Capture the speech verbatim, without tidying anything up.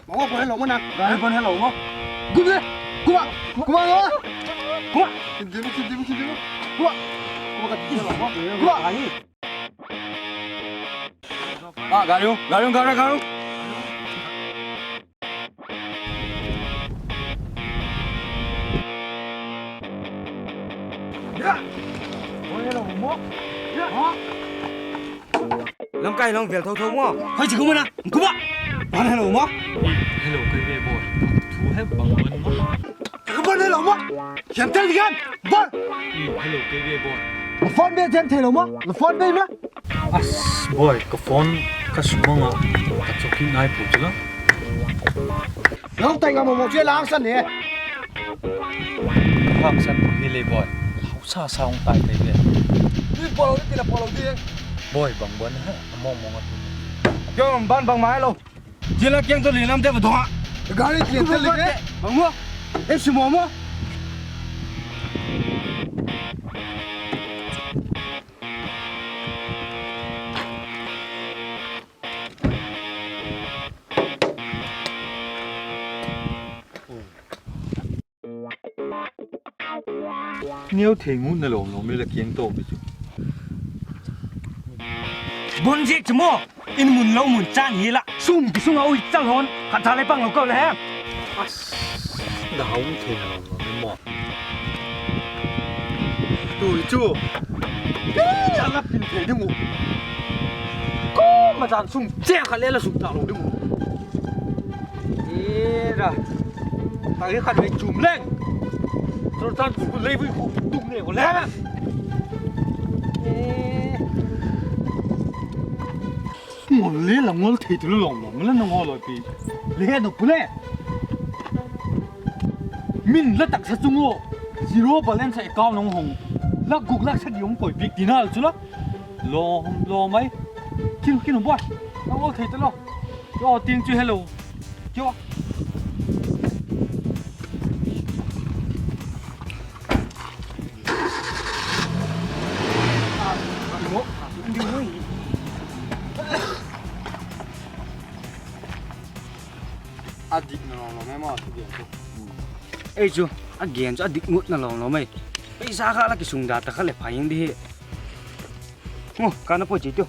Mama, bon hello mama. Gari bon hello mama. Gum le. Kuma. Kuma lo. Kuma. Dim dim dim dim. Kuma. Kuma ka ti lo. Kuma. Ah, gari, gari, gari, gari. Lamkai long vel tho tho maw. Hoi chi kuma na, kuma. Ban hello maw. Hello, kai ve boi. Thu he bang ban maw. Ka ban hello maw. Hiam tel diam. Ban. Hello, kai ve boi. La phone be thiam thei lo maw. La phone be maw. As, boi, ka phone ka sum mang a, ka chawk kit nai pu chu la. Nang tai ngam maw, chu la hangsan ne. Hangsan hi le boi. Hausa sa hung tai tai le. Ni polo ni ti la polo ti. Boi, bang ban ha, a mong mong a tu. Kyo ban bang mai lo. Jila kiang to li nam te ba dong a. Gari kiang to li ke. Bang mo. E si mo mo. Neu thei ngut na lawm lawm le la kiang to pi chu. Bon ziak chu maw, in mun lo mun chan hi la, sum ki sung a ui chal hon, khat tha le pang lo ko le he. As, da hau thei na lawm lawm le maw. Tu i chu. Kei a la pil thei ding u. Ko ma chan sum che kha le la sum ta lo ding u. Ira. Tang hi khat vei chum leng. Churachandpur khu lei vui khu tuk ne ko le. E. Ngol le la ngol thei tu lawm lawm la na ngol lo pi. Le he no pu le. Min la taksa chung u. Zero balance account nong hong. Lak guk lak sagi hong koi bik ti nal chu la. Lawm lawm ai. Kin kin boi. Ka ngol thei ta lo. Yo ting chu hello. Yo. A dik na lawm lawm e maw, thu gen chu. Ei chu, a gen chu a dik ngut na lawm lawm e. Peisa kha la kisung da ta kha le pha ing di hi. Ngo, ka na poi chi tiu.